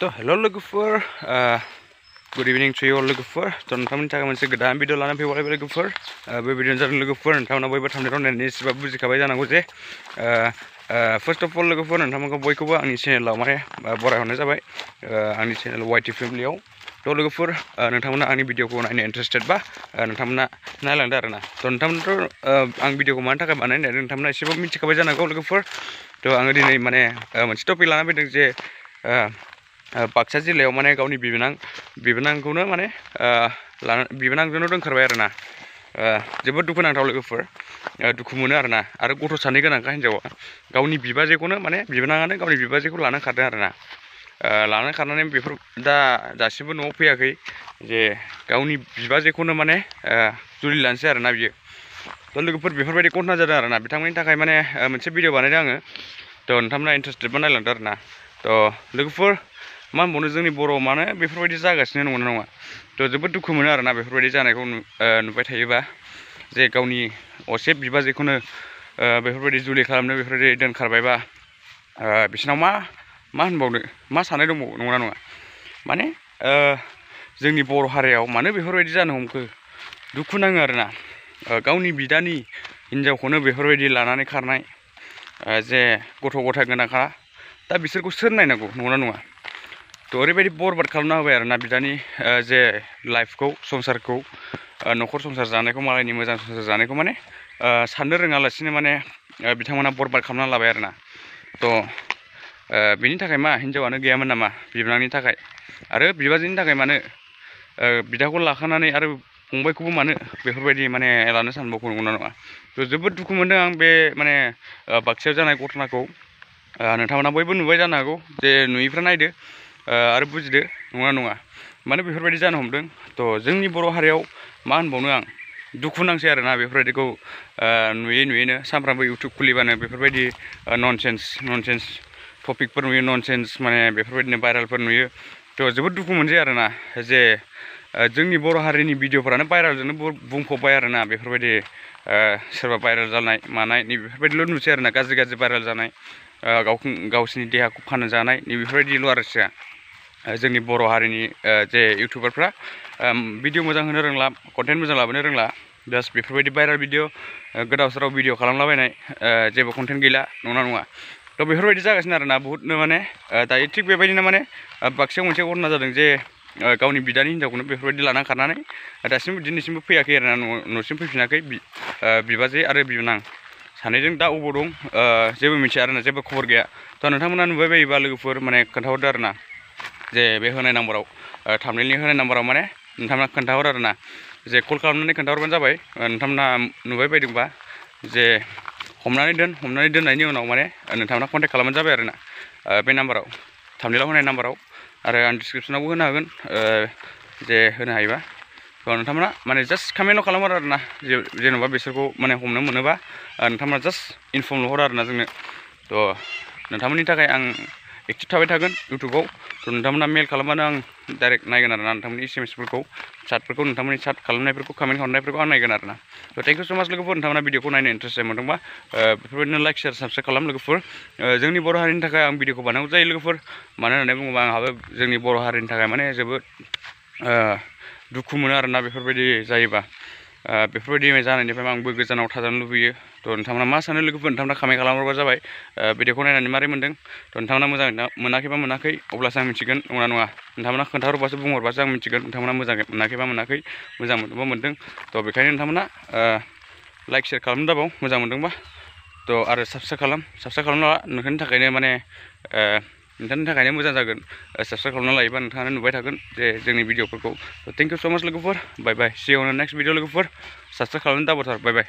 तो हेलो लोगोफोर good evening to you लोगोफोर तो नोंथांमोननि थाखाय मोनसे गोदान भिडिअ लानानै फैबाय लोगोफोर बे भिडिअ'नि जादों लोगोफोर नोंथांमोना बयबो थांनायाव नायनानै एसेबाबो बुजिखाबाय जानांगौ जे फार्स्ट अफ अल लोगोफोर नोंथांमोनखौ बयखौबो आंनि चेनेलाव माने बरायहरनाय जाबाय आंनि चेनेल वाइटि फेमिलियाव तो लोगोफोर नोंथांमोना आंनि भिडिअ'खौ नायनो इन्टारेस्टेड बा नोंथांमोना नायलांदो आरोना तो नोंथांमोनाथ' आं भिडिअ'खौ मानि थाखाय बानायनाय नोंथांमोना एसेबाबो मिथिखाबाय जानांगौ लोगोफोर तो आङो दिनै माने मोनसे टपिक लाना फैदों जे बाक्सा जिल्लायाव माने गावनि बिबोनांखौनो माने बिबोनांजोंनो दोनखारबाय आरोना जोबोद दुखुनांथाव लोगोफोर दुखु मोनो आरोना आरो गथ' सानै गोनांखा हिनजावा गावनि बिबाजैखौनो माने बिबोनाङानो गावनि बिबाजैखौ लाना खारदों आरोना लाना खारनानै बेफोर दासिमबो न'आव फैयाखै जे गावनि बिबाजैखौनो माने जुलि लानोसै आरोना बियो तो लोगोफोर बेफोरबायदि घटना जादों आरोना बिथांमोननि थाखाय माने मोनसे भिडिअ बानायदों आङो तो नोंथांमोना इन्टारेस्टेडबा नायलांदो आरोना तो लोगोफोर मा होनबावनो जोंनि बर'आव मानो बेफोरबायदि जागासिनो नंगौना नङा तो जोबोद दुखु मोनो आरोना बेफोरबायदि जानायखौ नुबाय थायोबा जे गावनि असे बिबाजैखौनो बेफोरबायदि जुलि खालामनो बेफोरबायदि दोनखारबायबा बिसोरनाव मा होनबावनो मा साननाय दंबावो नंगौना नङा माने जोंनि बर' हारियाव मानो बेफोरबायदि जानो हमखो दुखु नाङो आरोना गावनि बिदानि हिनजावखौनो बेफोरबायदि लानानै खारनाय जे गथ' गथाय गोनांखा दा बिसोरखौ सोर नायनांगौ नंगौना नङा तो ओरैबायदि बरबाद खालामना होबाय आरोना बिदानि जे लाइफखौ संसारखौ न'खर संसार जानायखौ मालायनि मोजां संसार जानायखौ माने साननो रोङालासिनो माने बिथांमोना बरबाद खालामना लाबाय आरोना तो बिनि थाखाय मा हिनजावानो गैयामोन नामा बिबोनांनि थाखाय आरो बिबाजैनि थाखाय मानो बिदाखौ लाखानानै आरो फंबायखौबो मानो बेफोरबायदि माने लानो सानबावगौ नंगौना नङा तो जोबोद दुखु मोनदों आं बे माने बाक्सायाव जानाय घटनाखौ नोंथांमोना बयबो नुबाय जानो हागौ जे नुयिफ्रा नायदो आरो बुजिदो नङा नङा माने बेफोरबायदि जानो हमदों तो जोंनि बर' हारियाव मा होनबावनो आं दुखु नांसै आरोना बेफोरबायदिखौ नुयैनो सानफ्रामबो इउटुब खुलिबानो बेफोरबायदि ननसेन्स टपिकफोर नुयो ननसेन्स माने बेफोरबायदिनो भाइरेलफोर नुयो तो जोबोद दुखु मोनसै आरोना जे जोंनि बर' हारिनि भिडिअफोरानो भाइरेलजोंनो बुंफबबाय आरोना बेफोरबायदि सोरबा भाइरेल जानाय मानाय बेफोरबायदिल' नुसै आरोना गाज्रि भाइरेल जानाय गावसिनि देहाखौ फाननो जानाय बेफोरबायदिल' आरोखि जोंनि बर' हारिनि जे इउटुबारफ्रा भिडिअ मोजां होनो रोंला कन्टेन्ट मोजां लाबोनो रोंला जास्ट बेफोरबायदि भाइरेल भिडिअ गोदाव सोराव भिडिअ खालामलाबायनाय जेबो कन्टेन्ट गैला नङा तो बेफोरबायदि जागासिनो आरोना बहुतनो माने दायो थिग बेबायदिनो माने बाक्सायाव मोनसे घटना जादों जे गावनि बिदानि हिनजावखौनो बेफोरबायदि लाना खारनानै दासिमबो दिनैसिमबो फैयाखै आरोना न'सिम फैफिनाखै बिबाजै आरो बिबोनां सानैजों दा अबाव दं जेबो मिथिया आरोना जेबो खबर गैया तो नोंथांमोना नुबाय बायोबा लोगोफोर माने खोन्थाहरदो आरोना जे बे होनाय नाम्बाराव थाम्बनेलनि होनाय नाम्बाराव माने नोंथांमोना खोन्थाहर आरोना जे कल खालामनानै खोन्थाहरबानो जाबाय नोंथांमोना नुबाय बायदोंबा जे हमनानै दोननायनि उनाव माने नोंथांमोना कन्टेक्ट खालामबानो जाबाय आरोना बे नाम्बाराव थाम्बनेलाव होनाय नाम्बाराव आरो आं डिसक्रिपसनावबो होनो हागोन जे होनो हायोबा तो नोंथांमोना माने जास्ट कमेन्टल' खालामहर आरोना जेन'बा बिसोरखौ माने हमनो मोनोबा नोंथांमोना जास्ट इनफर्मल' हर आरोना जोंनो तो नोंथांमोननि थाखाय आं एक्टिभ थाबाय थागोन इउटुबाव तो नोंथांमोना मेल खालामबानो आं डाइरेक्ट नायगोन आरोना नोंथांमोननि एसएमएसफोरखौ चाटफोरखौ नोंथांमोननि चाट खालामनायफोरखौ कमेन्ट हरनायफोरखौ आं नायगोन आरोना तो थेंक इउ सो माच लोगोफोर नोंथांमोना भिडिअखौ नायनो इन्टारेस्ट मोनदोंबा बेफोरबायदिनो लाइक शेयार साबस्क्राइब खालाम लोगोफोर जोंनि बर' हारिनि थाखाय आं भिडिअखौ बानायनांगौ जायो लोगोफोर मानो होननानै बुङोबा आंहाबो जोंनि बर' हारिनि थाखाय माने जोबोद दुखु मोनो आरोना बेफोरबायदि जायोबा बेफोरबायदि जानायनिफ्राय आंबो गोजानाव थाजानो लुबैयो तो नोंथांमोना मा सानो लोगोफोर नोंथांमोना कमेन्ट खालामहरबा जाबाय भिडिअखौ नायनानै मारै मोनदों तो नोंथांमोना मोजां मोनाखैबा मोनाखै अब्लासो आं मिथिगोन नङा नोंथांमोना खोन्थाहरबासो बुंहरबासो आं मिथिगोन नोंथांमोना मोजां मोनाखैबा मोनाखै मोजां मोनदोंबा मोनदों तो बेखायनो नोंथांमोना लाइक शेयार खालामनो दाबाव मोजां मोनदोंबा तो आरो साबस्क्राइब खालामना नोंथांनि थाखायनो माने नोंथांनि थाखायनो मोजां जागोन साबस्क्राइब खालामना लायोबा नोंथाङानो नुबाय थागोन जे जोंनि भिडिअफोरखौ थेंक इउ सो माच लोगोफोर बाय बाय सि इउ इन नेक्स्ट भिडिअ लोगोफोर साबस्क्राइब खालामनो दाबावथार बाय बाय